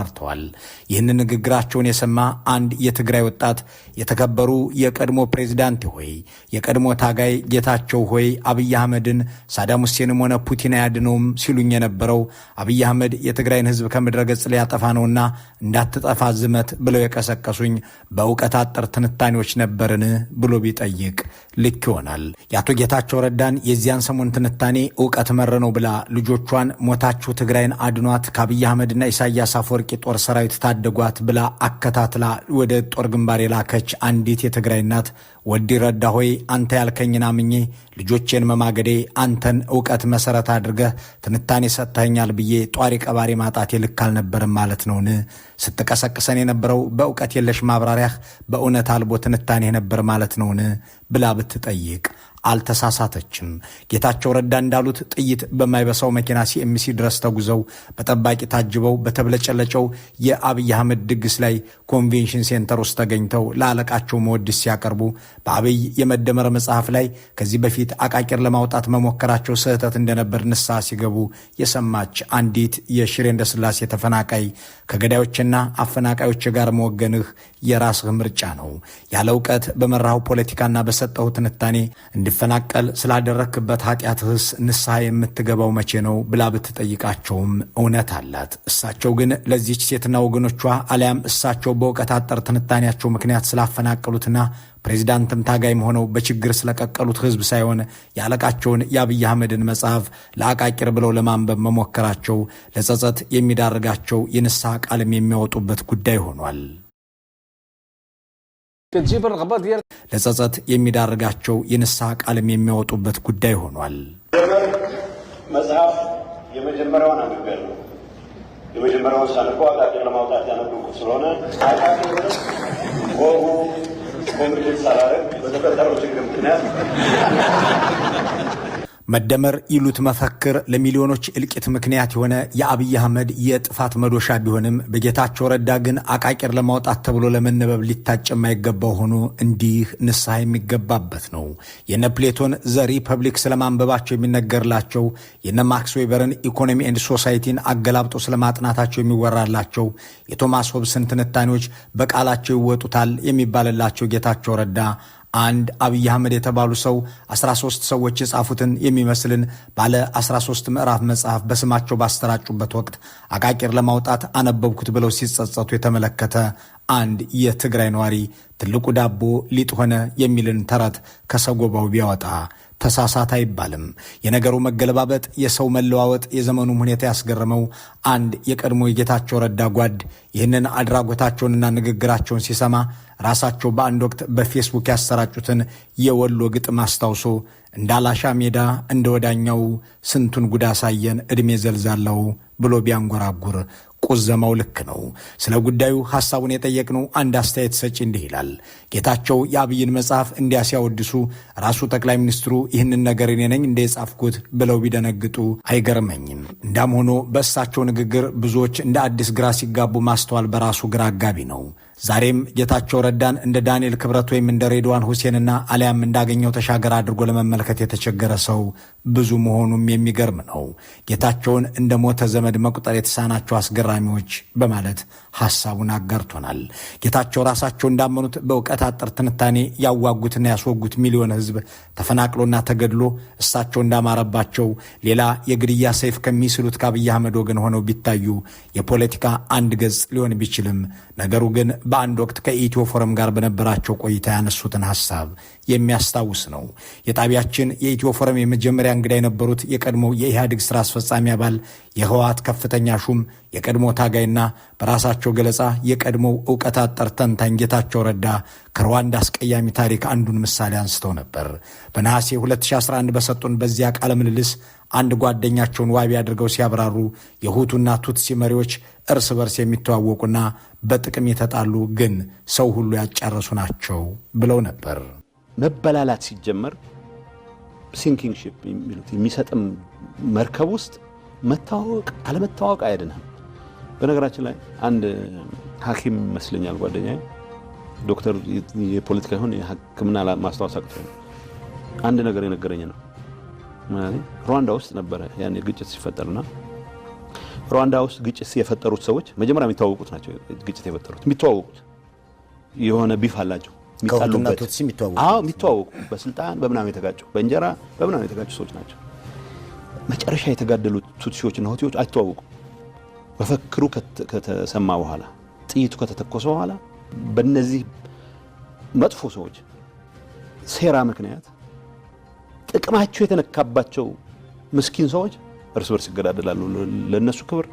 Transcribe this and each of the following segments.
አብራርተዋል። ይህንን ንግግራቸውን የሰማ አንድ የትግራይ ወጣት የተከበሩ የቀድሞ ፕሬዚዳንት ሆይ፣ የቀድሞ ታጋይ ጌታቸው ሆይ፣ አብይ አህመድን ሳዳም ሁሴንም ሆነ ፑቲን አያድነውም ሲሉኝ የነበረው አብይ አህመድ የትግራይን ህዝብ ከምድረ ገጽ ሊያጠፋ ነውና እንዳትጠፋ ዝመት ብለው የቀሰቀሱኝ በእውቀት አጠር ትንታኔዎች ነበርን ብሎ ቢጠይቅ ልክ ይሆናል። የአቶ ጌታቸው ረዳን የዚያን ሰሞን ትንታኔ እውቀት መር ነው ብላ ልጆቿን ሞታችሁ ትግራይን አድኗት፣ ከአብይ አህመድና ኢሳያስ አፈወርቂ ጦር ሰራዊት ታደጓት ብላ አከታትላ ወደ ጦር ግንባር የላከች አንዲት የትግራይ እናት ወዲ ረዳ ሆይ፣ አንተ ያልከኝን አምኜ ልጆቼን መማገዴ፣ አንተን እውቀት መሰረት አድርገህ ትንታኔ ሰጥተኸኛል ብዬ ጧሪ ቀባሪ ማጣቴ ልክ አልነበርም ማለት ነውን? ስትቀሰቅሰን የነበረው በእውቀት የለሽ ማብራሪያህ፣ በእውነት አልቦ ትንታኔ ነበር ማለት ነውን? ብላ ብትጠይቅ አልተሳሳተችም። ጌታቸው ረዳ እንዳሉት ጥይት በማይበሳው መኪና ሲኤምሲ ድረስ ተጉዘው በጠባቂ ታጅበው በተብለጨለጨው የአብይ አህመድ ድግስ ላይ convention center ውስጥ ተገኝተው ለአለቃቸው መወድስ ሲያቀርቡ፣ በአብይ የመደመር መጽሐፍ ላይ ከዚህ በፊት አቃቂር ለማውጣት መሞከራቸው ስህተት እንደነበር ንስሐ ሲገቡ የሰማች አንዲት የሽሬ እንዳስላሴ ተፈናቃይ ከገዳዮችና አፈናቃዮች ጋር መወገንህ የራስህ ምርጫ ነው፣ ያለ እውቀት በመራኸው ፖለቲካና በሰጠኸው ትንታኔ እንድፈናቀል ስላደረክበት ኃጢአትህስ ንስሐ የምትገባው መቼ ነው ብላ ብትጠይቃቸውም እውነት አላት። እሳቸው ግን ለዚች ሴትና ወገኖቿ አሊያም እሳቸው በእውቀት አጠር ትንታኔያቸው ምክንያት ስላፈናቀሉትና ፕሬዚዳንትም ታጋይም ሆነው በችግር ስለቀቀሉት ህዝብ ሳይሆን የአለቃቸውን የአብይ አህመድን መጽሐፍ ለአቃቂር ብለው ለማንበብ መሞከራቸው ለጸጸት የሚዳርጋቸው የንስሐ ቃልም የሚያወጡበት ጉዳይ ሆኗል። كتجيب الرغبه ديال ለጸጸት የሚዳርጋቸው የንስሐ ቃልም የሚያወጡበት ጉዳይ ሆኗል። መጽሐፍ የመጀመሪያውን አንብቤያለሁ። የመጀመሪያውን ሳነበው አቃቂር ለማውጣት ያነበብኩት ስለሆነ አቃቂር ወጉ complete ሳላደርግ በተፈጠረው ችግር ምክንያት መደመር ይሉት መፈክር ለሚሊዮኖች እልቂት ምክንያት የሆነ የአብይ አህመድ የጥፋት መዶሻ ቢሆንም በጌታቸው ረዳ ግን አቃቂር ለማውጣት ተብሎ ለመነበብ ሊታጭ የማይገባው ሆኖ እንዲህ ንስሐ የሚገባበት ነው። የነ ፕሌቶን The Republic ስለማንበባቸው የሚነገርላቸው፣ የነ ማክስ ዌበርን Economy and Society ን አገላብጦ ስለማጥናታቸው የሚወራላቸው፣ የቶማስ ሆብስን ትንታኔዎች በቃላቸው ይወጡታል የሚባልላቸው ጌታቸው ረዳ አንድ አብይ አህመድ የተባሉ ሰው 13 ሰዎች የጻፉትን የሚመስልን ባለ 13 ምዕራፍ መጽሐፍ በስማቸው ባሰራጩበት ወቅት አቃቂር ለማውጣት አነበብኩት ብለው ሲጸጸቱ የተመለከተ አንድ የትግራይ ነዋሪ ትልቁ ዳቦ ሊጥ ሆነ የሚልን ተረት ከሰጎባው ቢያወጣ ተሳሳተ አይባልም። የነገሩ መገለባበጥ፣ የሰው መለዋወጥ፣ የዘመኑም ሁኔታ ያስገረመው አንድ የቀድሞ የጌታቸው ረዳ ጓድ ይህንን አድራጎታቸውንና ንግግራቸውን ሲሰማ ራሳቸው በአንድ ወቅት በፌስቡክ ያሰራጩትን የወሎ ግጥም አስታውሶ እንደ አላሻ ሜዳ እንደ ወዳኛው ስንቱን ጉድ አሳየን ዕድሜ ዘልዛለው ብሎ ቢያንጎራጉር ቁዘማው ልክ ነው። ስለ ጉዳዩ ሐሳቡን የጠየቅነው አንድ አስተያየት ሰጪ እንዲህ ይላል። ጌታቸው የአብይን መጽሐፍ እንዲያ ሲያወድሱ ራሱ ጠቅላይ ሚኒስትሩ ይህንን ነገር እኔ ነኝ እንደ የጻፍኩት ብለው ቢደነግጡ አይገርመኝም። እንዳም ሆኖ በእሳቸው ንግግር ብዙዎች እንደ አዲስ ግራ ሲጋቡ ማስተዋል በራሱ ግራ አጋቢ ነው። ዛሬም ጌታቸው ረዳን እንደ ዳንኤል ክብረት ወይም እንደ ሬድዋን ሁሴንና አሊያም እንዳገኘው ተሻገር አድርጎ ለመመልከት የተቸገረ ሰው ብዙ መሆኑም የሚገርም ነው። ጌታቸውን እንደ ሞተ ዘመድ መቁጠር የተሳናቸው አስገራሚዎች በማለት ሐሳቡን አጋርቶናል። ጌታቸው ራሳቸው እንዳመኑት በእውቀት አጠር ትንታኔ ያዋጉትና ያስወጉት ሚሊዮን ሕዝብ ተፈናቅሎና ተገድሎ እሳቸው እንዳማረባቸው ሌላ የግድያ ሰይፍ ከሚስሉት ከአብይ አህመድ ወገን ሆነው ቢታዩ የፖለቲካ አንድ ገጽ ሊሆን ቢችልም ነገሩ ግን በአንድ ወቅት ከኢትዮ ፎረም ጋር በነበራቸው ቆይታ ያነሱትን ሐሳብ የሚያስታውስ ነው። የጣቢያችን የኢትዮ ፎረም የመጀመሪያ እንግዳ የነበሩት የቀድሞው የኢህአዴግ ስራ አስፈጻሚ አባል፣ የህወሓት ከፍተኛ ሹም፣ የቀድሞ ታጋይና በራሳቸው ገለጻ የቀድሞው እውቀት አጠር ተንታኝ ጌታቸው ረዳ ከሩዋንዳ አስቀያሚ ታሪክ አንዱን ምሳሌ አንስተው ነበር። በነሐሴ 2011 በሰጡን በዚያ ቃለ ምልልስ አንድ ጓደኛቸውን ዋቢ አድርገው ሲያብራሩ የሁቱና ቱትሲ መሪዎች እርስ በርስ የሚተዋወቁና በጥቅም የተጣሉ ግን ሰው ሁሉ ያጫረሱ ናቸው ብለው ነበር። መበላላት ሲጀመር sinking ship የሚሉት የሚሰጥም መርከብ ውስጥ መተዋወቅ አለመተዋወቅ አያድንህም። በነገራችን ላይ አንድ ሐኪም ይመስለኛል ጓደኛዬ፣ ዶክተር፣ የፖለቲካ ይሁን የሕክምና ማስታወስ አቅቶኝ፣ አንድ ነገር የነገረኝ ነው። ሩዋንዳ ውስጥ ነበረ ያኔ ግጭት ሲፈጠርና ሩዋንዳ ውስጥ ግጭት የፈጠሩት ሰዎች መጀመሪያ የሚተዋወቁት ናቸው። ግጭት የፈጠሩት የሚተዋወቁት፣ የሆነ beef አላቸው። ከሁቱና ቱትሲ የሚተዋወቁ። አዎ፣ የሚተዋወቁ፣ በስልጣን በምናምን የተጋጩ፣ በእንጀራ በምናምን የተጋጩ ሰዎች ናቸው። መጨረሻ የተጋደሉት ቱትሲዎችና ሁቲዎች አይተዋወቁም። መፈክሩ ከተሰማ በኋላ፣ ጥይቱ ከተተኮሰ በኋላ፣ በእነዚህ መጥፎ ሰዎች ሴራ ምክንያት ጥቅማቸው የተነካባቸው ምስኪን ሰዎች እርስ በርስ ይገዳደላሉ። ለእነሱ ክብር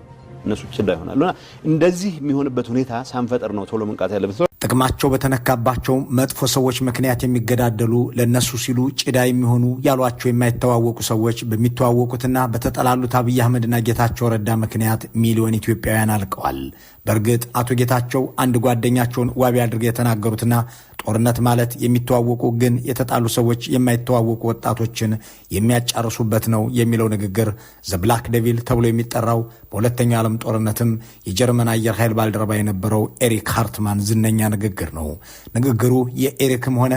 እነሱ ጭዳ ይሆናሉ። እና እንደዚህ የሚሆንበት ሁኔታ ሳንፈጥር ነው ቶሎ መንቃት ያለበት። ጥቅማቸው በተነካባቸው መጥፎ ሰዎች ምክንያት የሚገዳደሉ፣ ለእነሱ ሲሉ ጭዳ የሚሆኑ ያሏቸው የማይተዋወቁ ሰዎች በሚተዋወቁትና በተጠላሉት አብይ አህመድና ጌታቸው ረዳ ምክንያት ሚሊዮን ኢትዮጵያውያን አልቀዋል። በእርግጥ አቶ ጌታቸው አንድ ጓደኛቸውን ዋቢ አድርገው የተናገሩትና ጦርነት ማለት የሚተዋወቁ ግን የተጣሉ ሰዎች የማይተዋወቁ ወጣቶችን የሚያጫርሱበት ነው የሚለው ንግግር The Black Devil ተብሎ የሚጠራው በሁለተኛው ዓለም ጦርነትም የጀርመን አየር ኃይል ባልደረባ የነበረው ኤሪክ ሃርትማን ዝነኛ ንግግር ነው። ንግግሩ የኤሪክም ሆነ